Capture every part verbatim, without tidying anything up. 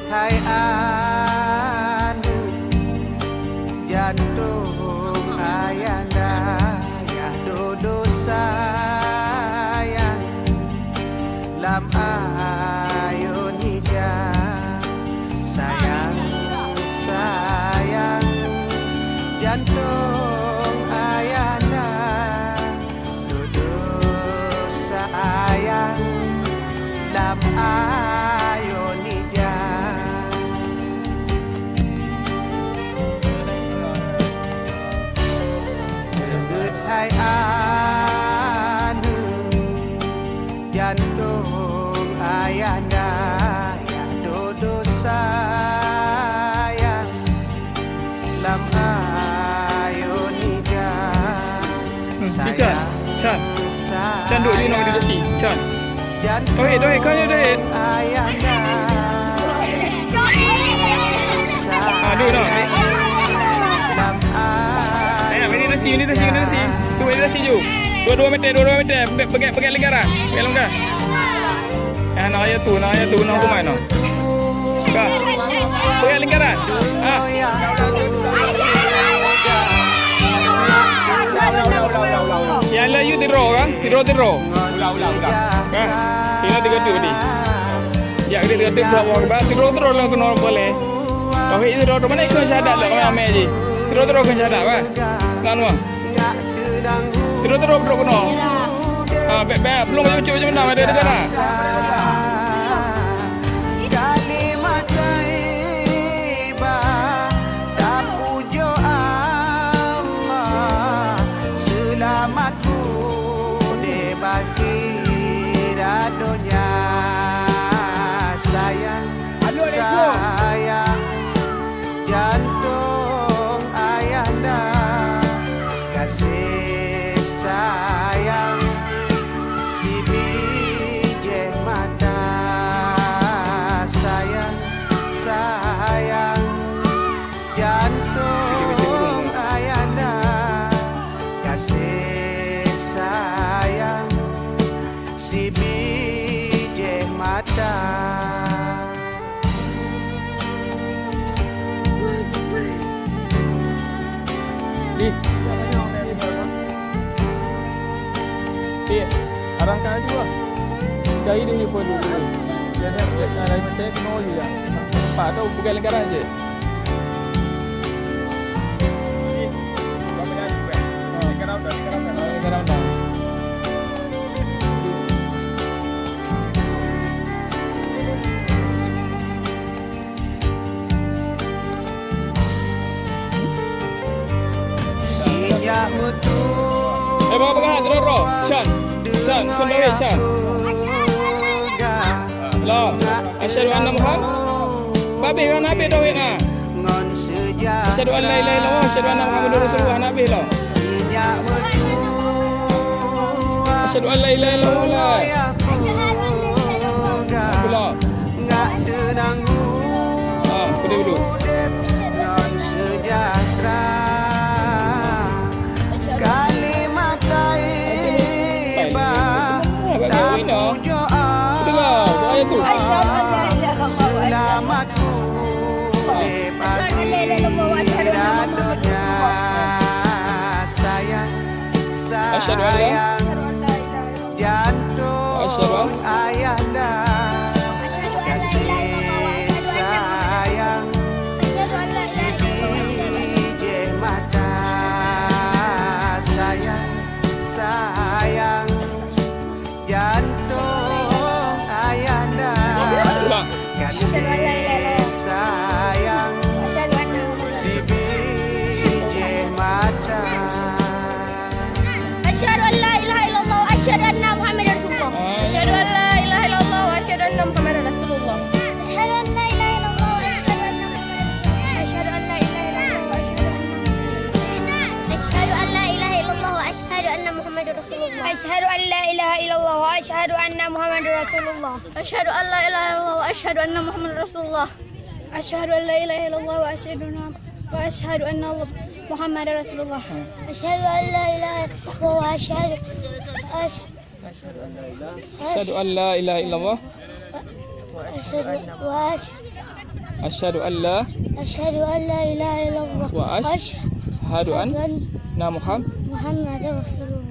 Hai aneuk, jantông ayanda nyang dudoe sayang lam ayôn ija. Sayang, sayang, jantông ayanda dudoe sayang lam ayôn ija. Jeuet hai aneuk, jantông ayanda nyang dudoe sayang lam ayôn ija. Hmm, Chan, Chan. Chan, duduk di sini, duduk sini. Chan. Tauhid, Tauhid, kau ni, Tauhid. Ah, duduk, duduk. Eh, ini nasi, ini nasi, ini nasi. Duduk, ini nasi, jom. Dua-dua meter, dua-dua meter. Pegang, pegang, pegang lingkaran. Pegang lingkaran. Eh, nak ayah tu, nak ayah tu, nak hukuman tu. Ka. Pegang lingkaran. Ha. Ya Allah, you tidur kan? Tidur, tidur. Kan? Tidur tiga tu ni. Ya, dia tiga tu, buat, buat, buat. Tidur, tidur, lalu tu, nol boleh. Tauhid tidur, tu mana ikut syahadat lah, kami ambil je. Tidur, tidur, ikut syahadat, kan? Nan, wah. Tidur, tidur, tidur, kena. Ha, bek, bek, belum cucuk macam mana, ada, ada, ada. Kalimat thayyibah, tapujoe Allah, seulamat udép akhirat donya. Sayang, sayang, jantông ayanda, gaséh sayang, sibijéh mata. Sayang, sayang, jantông ayanda, gaséh sayang, sibijéh mata. Ih. Ih, arahkan laju lah. Dari dia punya phone dulu. Dia nak, dia nak lain macam kena je lah. Nampak tu, bukan lingkaran je. Lingkaran dah, lingkaran dah. Eh, bawa pegangan, terus, bro. Chan. Chan, kembali, Chan. Belum. Asyhadu anna Muhammad. Habis kan, habis tauhid, nah. Asyhadu an la ilaha illallah, asyhadu anna Muhammadur Rasulullah, habis lah. Asyhadu an la ilaha illallah. Belum. Ah, kudu dulu. Kalimat thayyibah, tapujoe Allah, seulamat udép akhirat donya. Sayang, sayang, jantông ayanda, gaséh sayang, sibijéh mata. Sayang, sayang, jantông ayanda, gaséh sayang, sibijéh mata. Asyhadu an la ilaha illallah wa asyhadu anna Muhammadar Rasulullah. Asyhadu an la ilaha illallah wa asyhadu anna Muhammadar Rasulullah. Asyhadu an Asyhadu anna Muhammadar Rasulullah. Asyhadu an la ilaha illallah wa asyhadu anna Muhammadar Rasulullah. Asyhadu an la ilaha illallah wa asyhadu anna, wa asyhadu anna Muhammadar Rasulullah. Asyhadu an la ilaha illallah wa asyhadu, asy-, Asyhadu an la ilaha illallah. Asyhadu, wa asy-, Asyhadu an la asyhadu an la ilaha illallah. Wa asyhadu anna Muham- Muhammadar Rasulullah.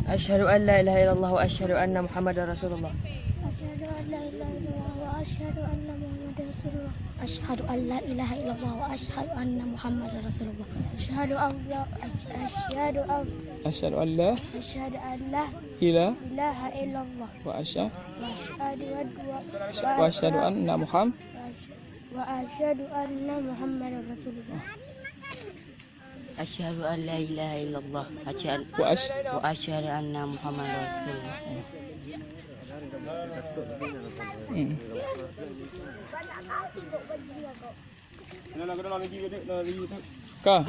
Asyhadu an la ilaha illallah wa asyhadu anna Muhammadar Rasulullah. Asyhadu an la ilaha illallah wa asyhadu anna Muhammadar Rasulullah. Asyhadu an la ilaha illallah wa asyhadu anna Muhammadar Rasulullah. Asyhadu an la, asyhadu an Asyhadu an la asyhadu an la ila ilaha illallah. Wa asya- Wa asyhadu an-, wa, wa asyhadu anna Muham- wa asyhadu anna Muhammadar Rasulullah. Asyhadu an la ilaha illallah. Asyhadu, wa asy- wa asyhadu anna Muhammadar Rasulullah. Hmm. Ka.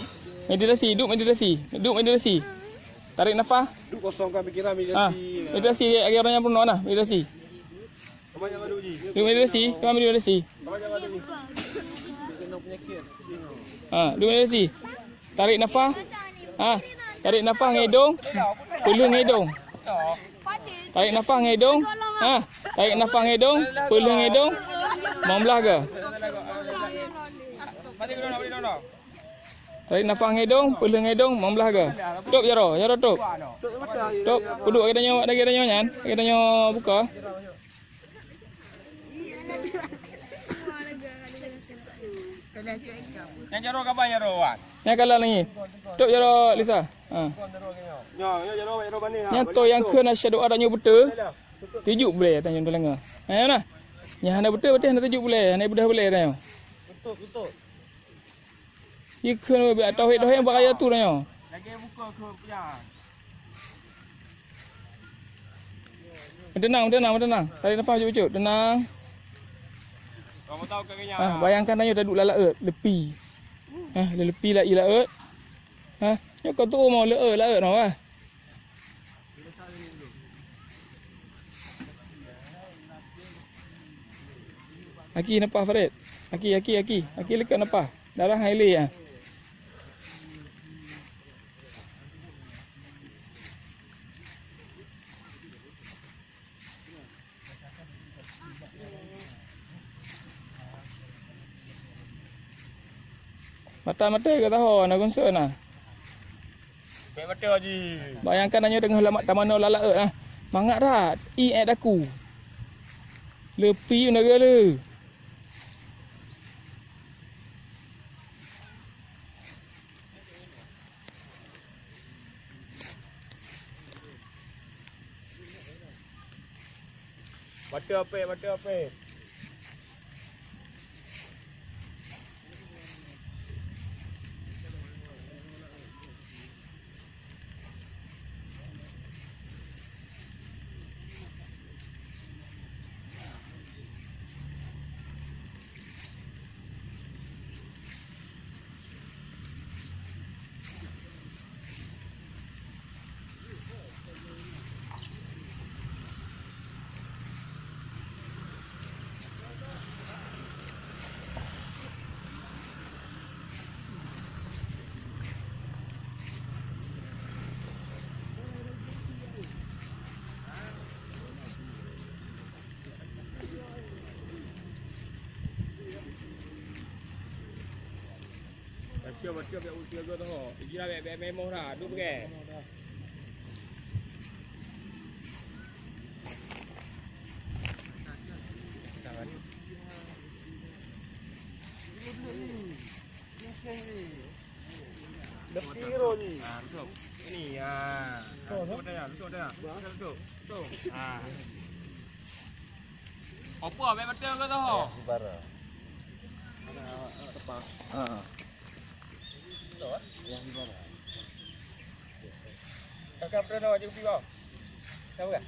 Meditasi, duduk meditasi. Duduk meditasi. Tarik nafas. Duduk kosongkan pikiran, meditasi. Ah, meditasi, lagi orang yang pernah nah, meditasi. Duduk meditasi, kami meditasi. Ha, duduk meditasi. Tarik nafas. Ha, tarik nafas ngon hidung. Peulheueh ngon hidung. Tarik nafas ngon hidung. Ha, tarik nafas ngon hidung. Peulheueh ngon hidung. Limong blah ke? Tarik nafas ngon hidung, peulheueh ngon hidung, limong blah ke? Tôp jaroe, jaroe tôp. Tôp, peuduek lagèe tanyoe, lagèe tanyoe nyan, lagèe tanyoe buka. Nyang jaroe kaban jaroe, wan. Nyang kalah lagi. Tôp jaroe Lisa. Ha. Nyoe, nyoe jaroe, jaroe bani, ha. Nyang tô nyang kheun asyhadu an nyoe beutôi. Tujuh buleuen tanyoe teuleunga. Ha, nyoe nah. Nyang hana beutôi berarti hana tujuh buleuen, hana beudah buleuen tanyoe. Beutôi, beutôi. Ikheun wéh, biak tauhid-tauhid bak ayat tu nyoe. Meuteunang, meuteunang, meuteunang. Tarik nafas bacut-bacut. Teunang. Ah, bayangkan tanyoe taduek lam laôt, leupie. Ah, leupie lam laôt. Ah, nyoe ka tuwoe mo laôt, laôt mo, ah. Aki nafas, Farid. Aki, aki, aki. Aki leukat nafas. Darah hai lé, ah. Mata-mata ka taho na gunsa na. Pek mata ji. Bayangkan tanyoe teungoh lamat tamanoe lam laôt nah. Mangat that, ié daku. Leupie na geuh le. Mata apek, mata apek. Baca, baca, biar usia gua tahu. Ijira biar, biar memoh dah. Duk pakai. Lepi roh ni. Ah, betul. Ini, ah. Betul, betul, betul, betul. Betul, betul. Betul. Ah. Apa, abang betul ke tu? Di bara. Ada, ada tepang. Ha. Betul, eh? Yang di bara. Kakak pernah nak jumpa kau? Tahu tak?